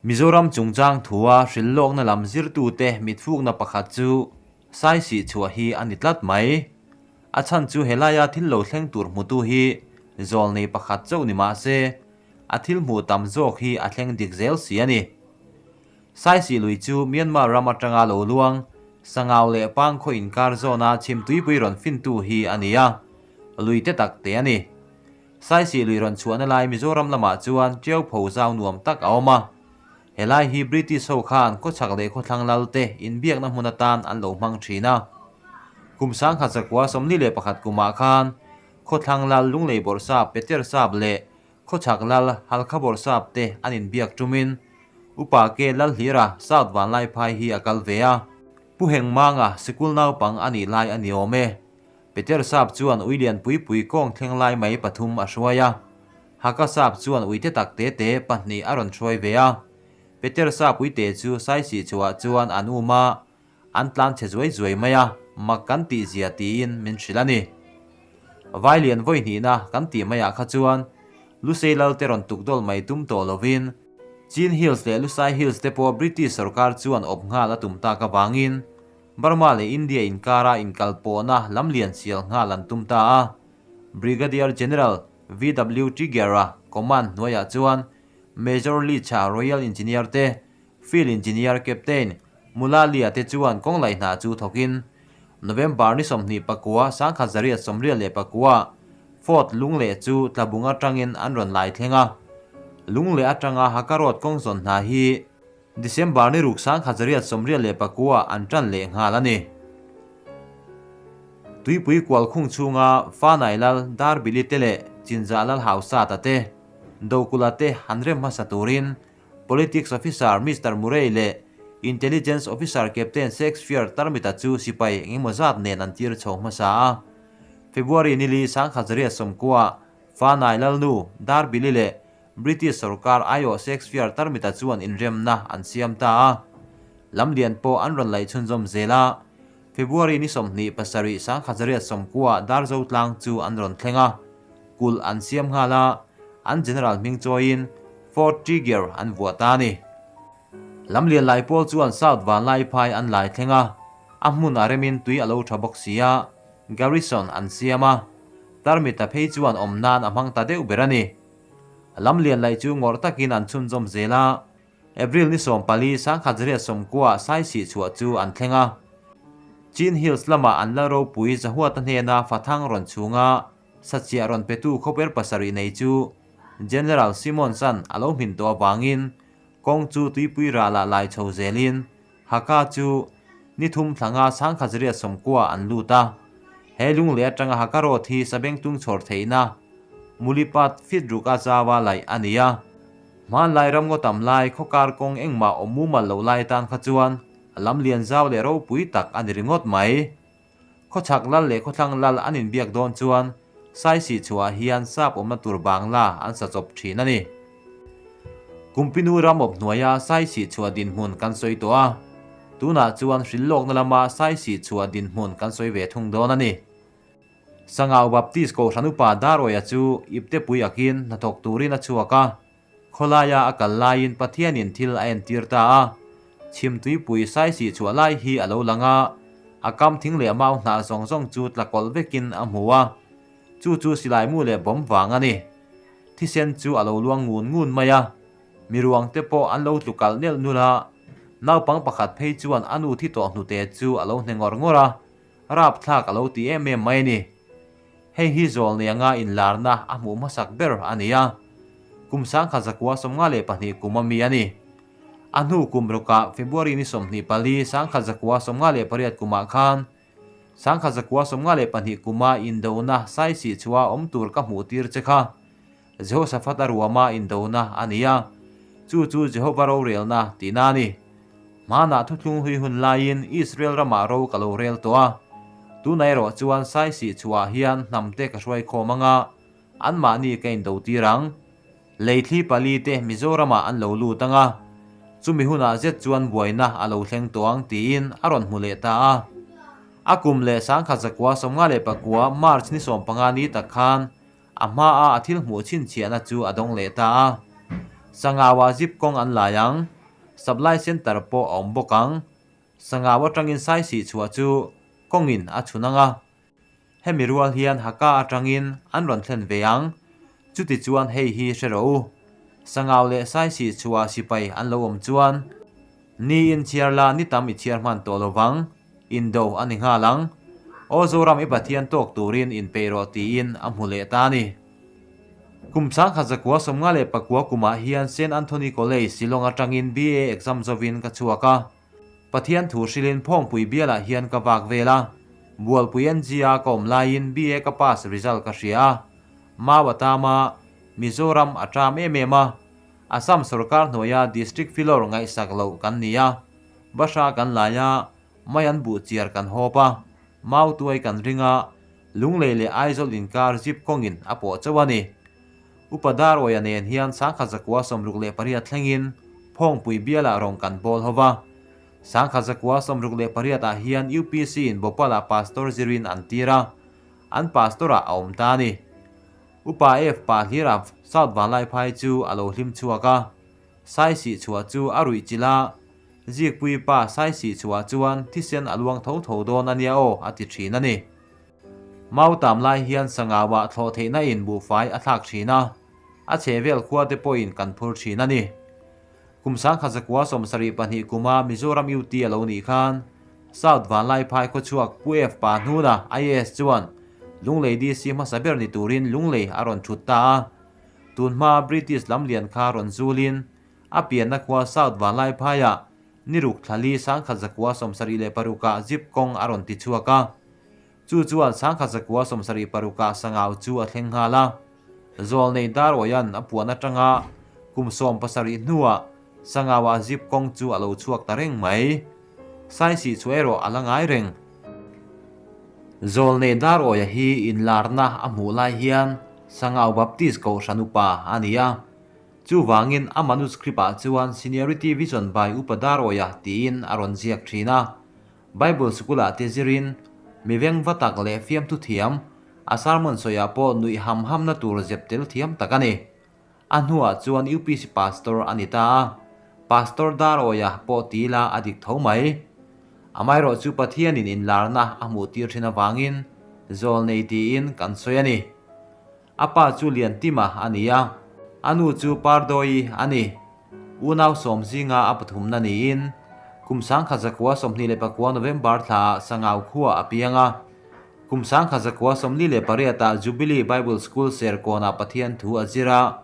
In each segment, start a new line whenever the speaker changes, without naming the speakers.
Mizoram chungchang thua hrilhlawkna lam zirtute mitfukna pakhat chu Saisih chhuah hi a ni tlat mai. A chhan chu helaia thil lo thleng tur hmutu hi zawlnei pakhat chauh ni mah se, a thil hmuh tam zawk hi a thleng dik zel si a ni. Saisih lui chu Myanmar ram atanga lo luang, Sangau leh Pangkhaw inkar zawna chhimtuipui rawn fintu hi a ni a, lui te tak te a ni. Saisih lui rawn chhuahna lai Mizoram lamah chuan Tiau pho zau nuam tak a awm a. Helai hi British ho khan khawchhak leh khawthlang lal te inbiakna hmun atan an lo hmang thin a. Kum 1941 kumah khan khawthlang lal Lunglei Bawrhsap Peter Sap leh khawchhak lal Halkha Bawrhsap te an inbiak tumin Upa Ke Lalhlira South Vanlaiphai hi a kal ve a. Pu Hengmanga sikul naupang a nih lai a ni awm e. Peter Sap chuan ui lian pui pui kawng thleng lai mai pathum a hruai a. Haka Sap chuan ui te tak te te pahnih a rawn hruai ve a. Peter Sap ui te chu Saisih chhuah chuan an um a, an tlan chhe zuai zuai mai a, mak kan tih zia tiin min hrilh a ni. Vai lian vawi hnihna kan tih maiah kha chuan Lusei lal te rawn tukdawl mai tum tawh lovin Chin Hills leh Lusai Hills te pawh British sorkar chuan awp nghal a tum tak avangin Burma leh India inkara inkalpawhna lamlian sial nghal an tum ta a, Brigadier General VW Trigger-a command hnuaiah chuan Major Leach-a Royal Engineer te, Field Engineer Captain Mulalia te chuan kawng laih hna chu thawkin November ni 29, 1989 Fort Lungleh chu tlabung atangin an rawn lai thleng a, Lungleh atanga Haka Road kawng zawn hna hi December ni ruk 1989 an tan leh nghal a ni. Tuipui kual khung chhunga Fanai Lal Darbili te leh Chinzah Lal Hausata te, Dokula te han rem hmasa turin Politics Officer Mister Murray leh Intelligence Officer Captain Shakespeare Tarmita chu sipai engemaw zat nen an tir chho hmasa a. February ni li 1990 Fanai Lalnu Darbili leh British sorkar aiawh Shakespeare tarmita chuan inremna an siam ta a, lamlian pawh an rawn laih chhunzawm zel a. February ni 27 1990 Darzo tlang chu an rawn thleng a, kulh an siam nghal a, an general hming chawiin Fort Tregear an vuah ta a ni. Lamlian lai pawl chuan South Vanlaiphai an lai thleng a, a hmun a remin tui a lo tha bawk si a, garrison an siam a, tarmita phei chuan awm nan a hmang ta deuh ber a ni. Lamlian laih chu ngawrh takin an chhunzawm zel a, April ni 14, 1990 Saisih chhuah chu an thleng a. Chin Hills lamah an la ropui Zahuata hnena Fathang rawn chhunga sachiah rawn petu khawper pasarih nei chu General Simonson a lo hmin tawh avangin kawng chu tuipui ralah lai chho zelin Haka chu ni thum thlanga 1990 an lut a. He lungleh atanga Haka Road hi Sabengtung chhawr theihna Mulipat fit ruk a zaua laih a ni a. Hmanlai ram ngaw tam lai khawkar kawng engmah awm mumal loh lai atan kha chuan lam lian zau leh ropui tak a ni ringawt mai. Khawchhak lal leh khawthlang lal an inbiak dawn chuan Saisih chhuah hian sap awmna tur Bangla an sa chawp thin a ni. Kumpinu ram awp hnuaia Saisih chhuah dinhmun kan sawi tawh a, tunah chuan hrilhlawkna lama Saisih chhuah dinhmun kan sawi ve thung dawn a ni. Sangau Baptist Kohhran Upa Darawia chu iptepui akin hnathawk turin a chhuak a, Khawlaia a kal laiin Pathianin thil a entir ta a, chhimtuipui saisih chhuah lai hi a lo lang a, a kam thing leh mau hnah zawng zawng chu tla kawlh vekin a hmu a, chu chu silaimu leh bawm vang a ni. Thisen chu a lo luang ngun ngun mai a, miruang te pawh an lo tlu kalh nelh nulh a, naupang pakhat phei chuan a nu thi tawh hnute chu a lo hne ngawr ngawr a, rapthlak a lo ti em em mai a ni. Hei hi zawlnei anga inlarna a hmuh hmasak ber a ni a, kum 1992 kum a mi a ni. A hnu kum rukah February ni 24, 1998 kumah khan 1992 kuma indona saisih chhuah awm tur ka hmuh tir che kha Jehoshaphat-a ruama indona a ni a, chu chu Jehova rorelna tihna a ni. Hmanah thuthlung hlui hun laiin Israel ramah ro ka lo rel tawh a, tunah erawh chuan saisih chhuah hian hnamte ka hruai khawm anga anmahni ka indo tir ang. Leithli pali te Mizoramah an lo lut anga, chumi hunah zet chuan buaina a lo thleng tawh ang tiin a rawn hmu leh ta a. A kum leh 1999 March ni 15 ni tak khan A hmaa a thil hmuh chhinchhiahna chu a dawng leh ta a. Sangau-ah zip kawng an lai ang. Supply Centre pawh a awm bawk ang. Sangau atangin Saisih chhuah chu kawngin a chhun ang a. Hemi rual hian Haka atangin an rawn thlen ve ang. Chuti chuan hei hi hre rawh u. Sangau leh Saisih chhuah sipai an lo awm chuan ni in chhiar la ni tam i chhiar hman tawh lo vang. Indo a ni nghal ang. Aw Zoram i Pathian tawk turin inpeih rawh tiin a hmu leh ta a ni. Kum 1959 kumah hian Saint Anthony College, Shillong atangin BA exam zovin ka chhuak a. Pathian thu hrilhin Phawngpui bialah hian ka vak vel a. Bualpui NG-a ka awm laiin BA ka pass result ka hria a. Mau a tam a, Mizoram a ṭam em em a. Assam sorkar hnuaia District Filawr ngaihsak loh kan ni a. Bahra kan lai a, mai an buh chiar kan hawp a, mau tuai kan ring a, Lunglei leh Aizawl inkar zip kawngin a pawh chauh a ni. Upa Darawia nen hian 1968 thlengin Phawngpui bialah rawng kan bawl ho va. 1968 ah hian UPC in Bhopal-ah Pastor zirin an tir a, an Pastor-ah a awm ta a ni. Upa F pa hlira South Vanlaiphai chu a lo hlim chhuak a, Saisih chhuah chu a ruih chilh a, Zikpui pa Saisih chhuah chuan thisen a luang tho tho dawn a nia aw a ti thin a ni. Mau tam lai hian sangauah thlawh theihna in buhfai a thlak thin a, a chhehvel khua te pawhin kan phur thin a ni. Kum 1972 kuma Mizoram UT a lo nih khan South Vanlaiphai khawchhuak Pu F Pa Hnuna IAS chuan Lunglei DC hmasa ber ni turin Lunglei a rawn thut ta a. Tun hma British lamlian kha rawn zulin a pianna khua South Vanlaiphaiah ni ruk thlali 1976ah zip kawng a rawn ti chhuak a. Chu chuan 1976ah Sangau chu a thleng nghal a. Zawlnei Darwayan a puan atanga kum 17 hnuah Sangauah zip kawng chu a lo chhuak ta reng mai. Saisih chu erawh a la ngai reng. Zawlnei Darwaya hi inlarna a hmuh lai hian Sangau Baptist Kohhran upa a ni a. Chuvangin a manuscript-ah chuan Seniority Vision by Upa Darwaya tiin a rawn ziak thin a. Bible sikulah te zirin mi veng va tak leh fiamthu thiam, a sermon sawiah pawh nuih ham hamna tur zep tel thiam tak a ni. A hnuah chuan UPC Pastor a ni ta a, Pastor Darawia pawh ti ila a dik tho mai. Amaherawh chu Pathianin inlarna a hmuh tir thin avangin Zawlnei tiin kan sawi a ni. A pa chu Liantima a ni a, a nu chu Pardawi a ni. Unau sawm zinga a pathumna niin kum 1929 November thlaah Sangau khuaa a piang a. Kum 1948 ah Jubilee Bible School Serkawnah Pathian thu a zir a.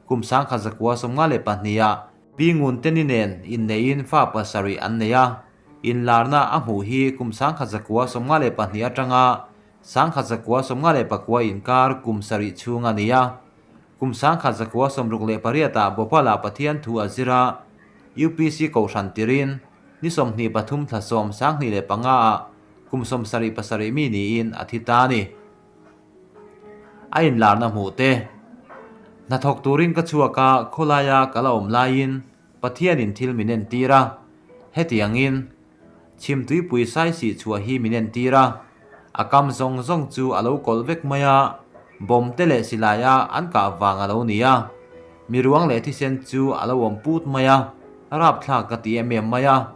Kum 1952 ah Pi Ngunteni nen inneihin fa pasarih an nei a. Inlarna a hmuh hi kum 1952 atanga 1959 inkar kum sarih chhung a ni a. Kum 1968 ah Bhopal-ah Pathian thu a zir a, UPC Kohhran tirin ni 23 thla sawm 2005 ah kum 77 mi niin a thi ta a ni. A inlarna hmuh te. Hnathawk turin ka chhuak a, khawlaia ka la awm laiin Pathianin thil min entir a, hetiangin Chhim tuipui saisih chhuah hi min entir a, a kam zawng zawng chu a lo kawlh vek mai a, bomb te leh silai a an kah vang a lo ni a, mi ruang leh thisen chu a lo awm put mai a, rapthlak ka ti em em mai a,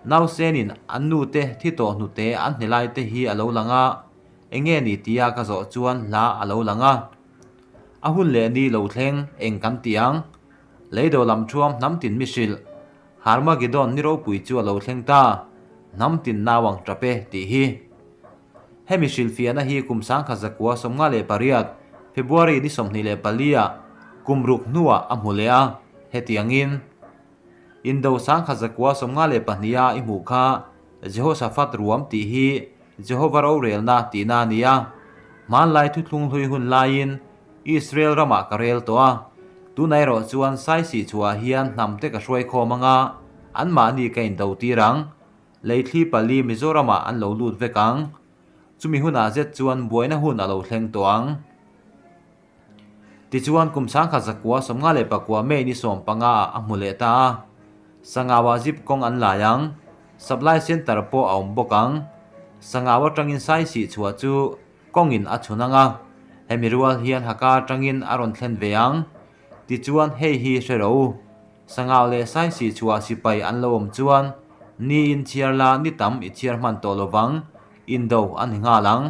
nausenin an nu te thi tawh hnute an hne lai te hi a lo lang a, enge ni tia ka zawh chuan hla a lo lang a. A hun leh ni lo thleng eng kan ti ang? Leido lam thuam hnam tin mi hrilh. Harmagedon ni ropui chu a lo thleng ta, hnam tin nau ang tap e, tih hi. Hemi hrilhfiahna hi kum 1958, February ni 24 ah kum ruk hnuah a hmu leh a, hetiangin, Indo 1952 a i hmuh kha Jehoshaphat ruam tih hi Jehova rorelna tihna a ni a, hmanlai thuthlung hlui hun laiin Israel ramah ka rel tawh a, tunah erawh chuan Saisih chhuah hian hnam te ka hruai khawm anga anmahni ka indo tir ang. Leithli pali Mizoramah an lo lut vek ang. Chumi hunah zet chuan buaina hun a lo thleng tawh ang. Tichuan kum 1994 May ni 15 ah a hmu leh ta a, Sangau ah zip kawng an lai ang, Supply Centre pawh a awm bawk ang. Sangau atangin Saisih chhuah chu Kawngin a chhun ang a, hemi rual hian Haka atangin a rawn thlen ve ang. Tichuan hei hi hre rawh u, Sangau leh Saisih chhuah sipai an lo awm chuan ni in chhiar la ni tam i chhiar hman tawh lovang, indo a ni nghal ang.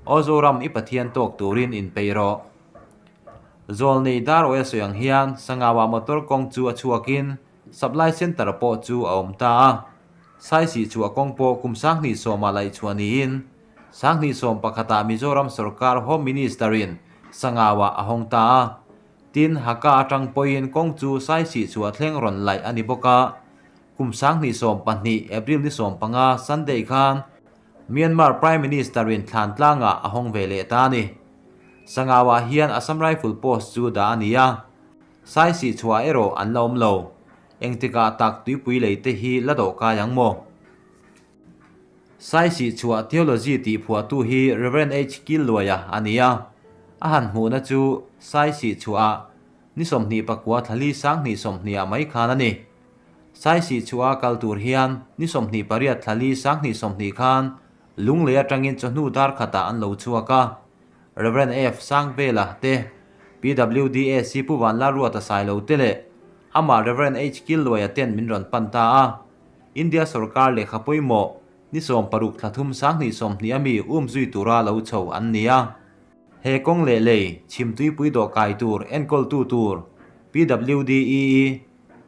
Aw Zoram i Pathian tawk turin inpeih rawh. Zawlnei dar awia sawi ang hian Sangauah motor kawng chu a chhuakin Supply Centre pawh chu a awm ta a. Saisih chhuah kawng pawh kum 2010 ah laih chhuah niin 2011 ah Mizoram sorkar Home Minister in Sangauah a hawng ta a. Tin, Haka atang pawhin kawng chu Saisih chhuah thleng rawn laih a ni bawk a. Kum 2012 April ni 15 Sunday khan Myanmar Prime Minister in thlan tlangah a hawng ve leh ta a ni. Sangauah hian Assam Rifle post chu dah a ni a. Saisih chhuah erawh an la awm lo. Engtikah tak tuipui lei te hi la dawh kai ang maw? Saisih chhuah theology tih phuahtu hi Rev. H. Killuaia a ni a. A han hmuhna chu Saisih chhuah ni 29 thlali 2020 ah mai khan a ni. Saisih chhuah kal tur hian ni 28 thlali 2020 khan Lunglei atangin chawhnu dar khatah an lo chhuak a. Rev. F. Sangvela te, PWDAC Pu Vanlalruata Sailo te leh amah Rev. H. Killuaia ten min rawn pan ta a. India sorkar lehkha pawimawh ni 60 thla thum 2020 a mi um zui tura lo chho an ni a. He kawng leh lei chhimtuipui dawhkai tur enkawltu tur PWDEE,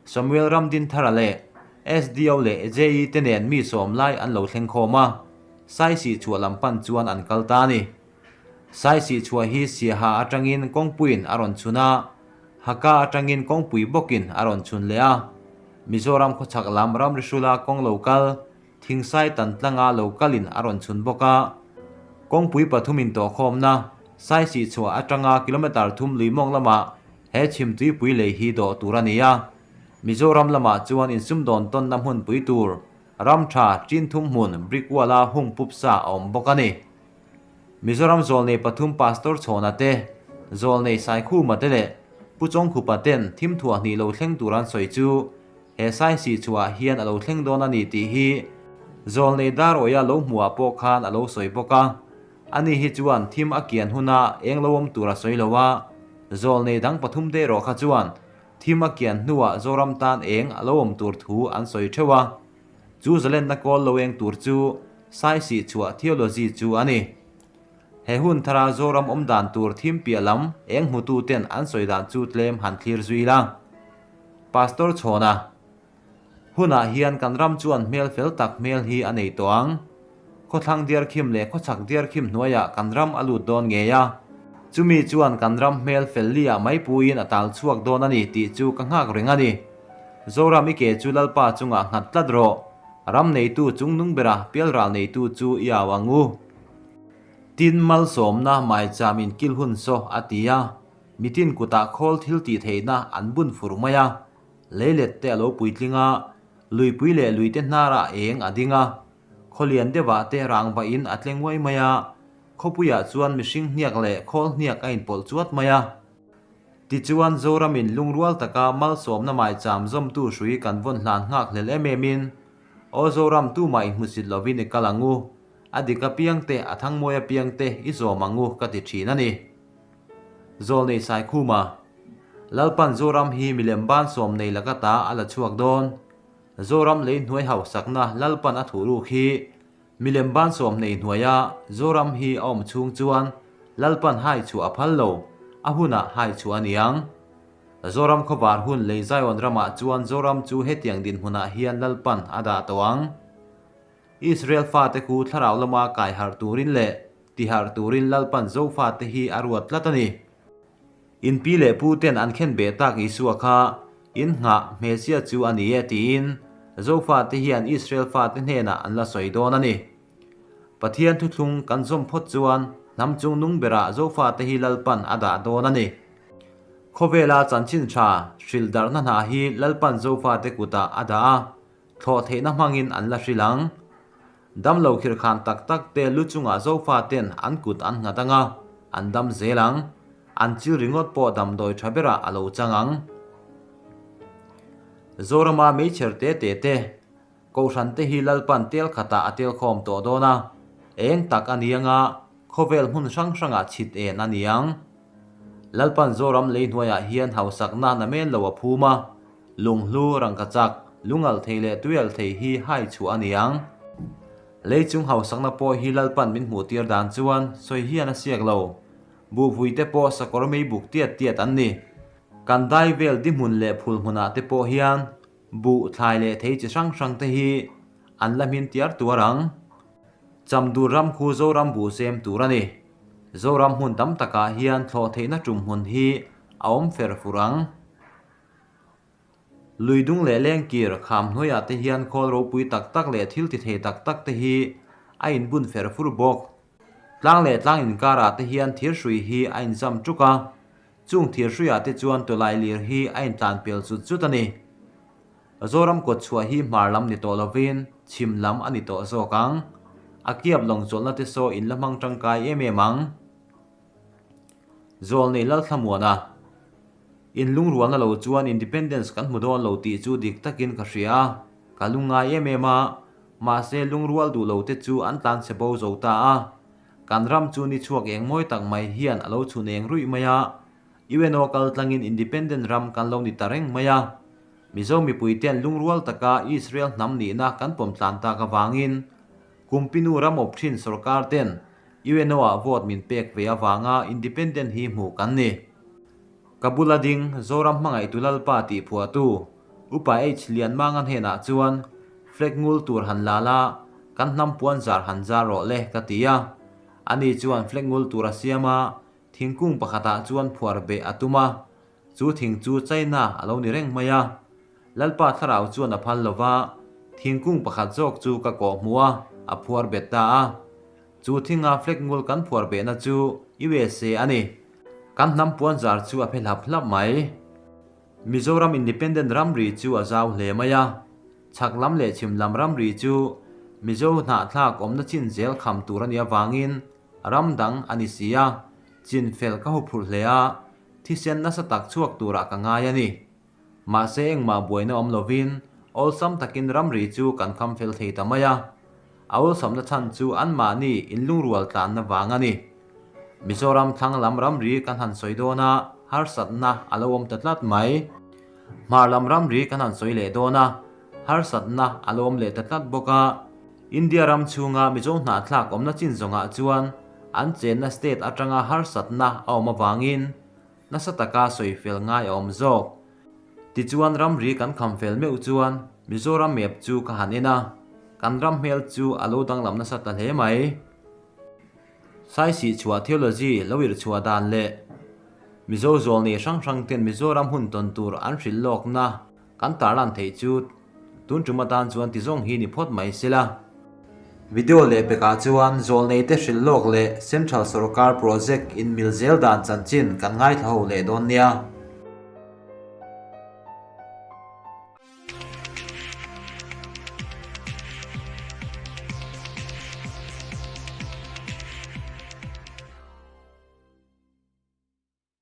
Samuel Ramdinthara leh SDO leh JE te nen mi sawm lai an lo thleng khawm a, Saisih chhuah lam pan chuan an kal ta a ni. Saisih chhuah hi Siaha atangin kawngpuiin a rawn chhun a, Haka atangin kawngpui bawkin a rawn chhun leh a. Mizoram khawchhak lam ramri hrula kawng lo kal, Thingsai tan tlanga lo kalin a rawn chhun bawk a. Kawngpui pathum intawhkhawmna, Saisih chhuah atanga kilometre thum lui mawng lamah he chhimtuipui lei hi dawh tur a ni a. Mizoram lamah chuan insumdawn tawnna hmunpui tur, ram tha, chin thum hmun, brick wall-a hung pup sa a awm bawk a ni. Mizoram zawlnei pathum Pastor Chhawna te, zawlnei Saikhuma te leh Pu Chawngkhupa ten thim thuah hnih lo thleng tur an sawi chu he Saisih chhuah hian a lo thleng dawn a ni tih hi zawlnei Darawia lo hmuhah pawh khan a lo sawi bawk a. Ani hi chuan thim a kian huna eng lo awm tur a sawi lo a, zawlnei dang pathum te erawh kha chuan thim a kian hnuah Zoram tan eng a lo awm tur thu an sawi theuh a. Chu zalenna kawl lo eng tur chu Saisih chhuah theology chu a ni. He hun thara Zoram awm dan tur thim piah lam eng hmutu ten an sawi dan chu tlem han thlir zui la. Pastor Chhawna Hunah hian kan ram chuan hmel fel tak hmel hi a nei tawh ang. Khawthlang diarkhim leh khawchhak diarkhim hnuaiah kan ram a lut dawn ngei a. Chumi chuan kan ram hmel fel liah mai puiin a tal chhuak dawn a ni tih chu ka nghak reng a ni. Zoram i ke chu Lalpa chungah nghat tlat rawh. Ram neitu chungnung bera pialral neitu chu i au ang u. Tin malsawmna maicham inkil hun saw a ti a, mitin kutah khawl thil tih theihna an bun fur mai a. Leilet te a lo puitling a, luipui leh luite hnarah eng a ding a, khawlian deuhah te rangva in a tle nguai mai a, khawpuiah chuan mihring hniak leh khawl hniak a inpawlh chuat mai a. Tichuan Zoramin lungrual taka malsawmna maicham zawmtu hrui kan vawn hlan nghak hlel em em in, Aw Zoram tumah inhmusit lovin i kal ang u, a dik apiang te a thangmawi apiang te i zawm ang u ka ti thin a ni. Zawlnei Saikhuma, Lalpan Zoram hi milem ban sawm nei laka ta a la chhuak dawn. Zoram lei hnuai hausakna Lalpan a thuh ruk hi milem ban sawm nei hnuaia Zoram hi a awm chhung chuan Lalpan hai chhuah a phal lo, a hunah hai chhuah a niang. Zoram khawvar hun lei Zion ramah chuan Zoram chu hetiang dinhmunah hian Lalpan a dah tawh ang. Israel fate khu thlarau lama kai harh turin leh Tiharh turin Lalpan Zofate hi a ruat tlat a ni. In pi leh pu ten an khen beh tak Isua kha in nghah hmeichhia chu a ni e tiin Zofate hian Israel fate hnenah an la sawi dawn a ni. Pathian thuthlung kan zawm phawt chuan hnam chung nung berah Zofate hi Lalpan a dah dawn a ni. Khawvela chanchin tha hrilh darhna hna hi Lalpan Zofate kutah a dah a, Thlawh theihna hmangin an la hrilh ang. Damlo khirhkhan tak tak te lu chungah Zofa ten an kut an nghat ang a, an dam zel ang. An chil ringawt pawh damdawi tha berah a lo chang ang. Zorama meichher te te te, Kohhran te hi Lalpan tel khatah a tel khawm tawh dawn a, eng tak a ni anga khawvel hmun hrang hrangah chhit en a ni ang. Lalpan Zoram lei hnuaiah hian hausakna namen lo a phum a, lunghlu, rangkachak, lungalh thei leh tuialh thei hi hai chhuah a ni ang. Lei chung hausakna pawh hi Lalpan min hmuh tir dan chuan sawi hian a siak lo. Buhvui te pawh sakawr mei buk tiat tiat an ni. Kan dai vel di hmun leh phul hmunah te pawh hian buh, thlai leh thei chi hrang hrang te hi an la hmin tiar tuar ang. Chamdur ram khu Zoram buh sem tur a ni. Zoram hmun tam takah hian thlawh theihna tum hmun hi a awm fer fur ang. Lui dung leh lengkir kham hnuaiah te hian khawl ropui tak tak leh thil ti thei tak tak te hi a inbun fer fur bawk. Tlang leh tlang inkarah te hian thirhrui hi a inzam tuk a, chung thirhruiah te chuan tawlai lir hi a intlan pel zut zut a ni. Zoram kawt chhuah hi hmar lam ni tawh lovin chhim lam a ni tawh zawk ang. A kiap lawng chawlhna te saw in la hmang tangkai em em ang. Zawlnei Lalthlamuana. In lungrualna lo chuan Independence kan hmu dawn lo tih chu dik takin ka hria a, ka lungngai em em a, mahse lungrual duh lo te chu an tlan chhe bo zo ta a. Kan ram chu ni chhuak eng mawi tak mai hian a lo chhun eng ruih mai a, UNO kal tlangin Independent ram kan lo ni ta reng mai a. Mizo mipui ten lungrual taka Israel hnam nihna kan pawm tlan tak avangin Kumpinu ram awp thin sorkar ten UNO ah vote min pek ve avanga Independent hi hmuh kan ni. Ka bula ding Zoram hmangaihtu Lalpa tih phuahtu Upa H Lianmanga hnenah chuan flag ngul tur han la la, kan hnam puan zar han zar rawh le ka ti a. Ani chuan flag ngul tur a siam a, thingkung pakhatah chuan phuar beh a tum a. Chu thing chu China a lo ni reng mai a. Lalpa thlarau chuan a phal lo va, thingkung pakhat zawk chu ka kawh hmuh a, a phuar bet ta a. Chu thinga flag ngul kan phuar behna chu USA a ni. Kan hnam puan zar chu a phe hlap hlap mai. Mizoram Independent ramri chu a zau hle mai a. Chhak lam leh chhim lam ramri chu Mizo hnahthlak awmna chin zel kham tur a nih avangin ram dang a ni si a, chin fel ka huphurh hle a, thisen nasa tak chhuak turah ka ngai a ni. Mahse engmah buaina awm lovin awlsam takin ramri chu kan kham fel thei ta mai a. A awlsamna chhan chu anmahni inlungrual tlanna vang a ni. Mizoram thlang lam ramri kan han sawi dawn a, harsatna a lo awm ta tlat mai. Hmar lam ramri kan han sawi leh dawn a, harsatna a lo awm leh ta tlat bawk a. India ram chhunga Mizo hnahthlak awmna chin zawngah chuan an chenna state atanga harsatna a awm avangin Nasa taka sawi fel ngai a awm zawk. Tichuan ramri kan kham fel meuh chuan Mizoram map chu ka han en a, kan ram hmel chu a lo danglam nasa ta hle mai. Saisihchhuah theology lo irhchhuah dan leh Mizo zawlnei hrang hrang ten Mizoram hun tawn tur an hrilh lawkna Kan tarlan theih chu tun tum atan chuan ti zawng hi ni phawt mai sela. Video leh pekah chuan zawlneite hrilh lawk leh Central Sorkar Project in mil zel dan chanchin kan ngaithla ho leh dawn nia.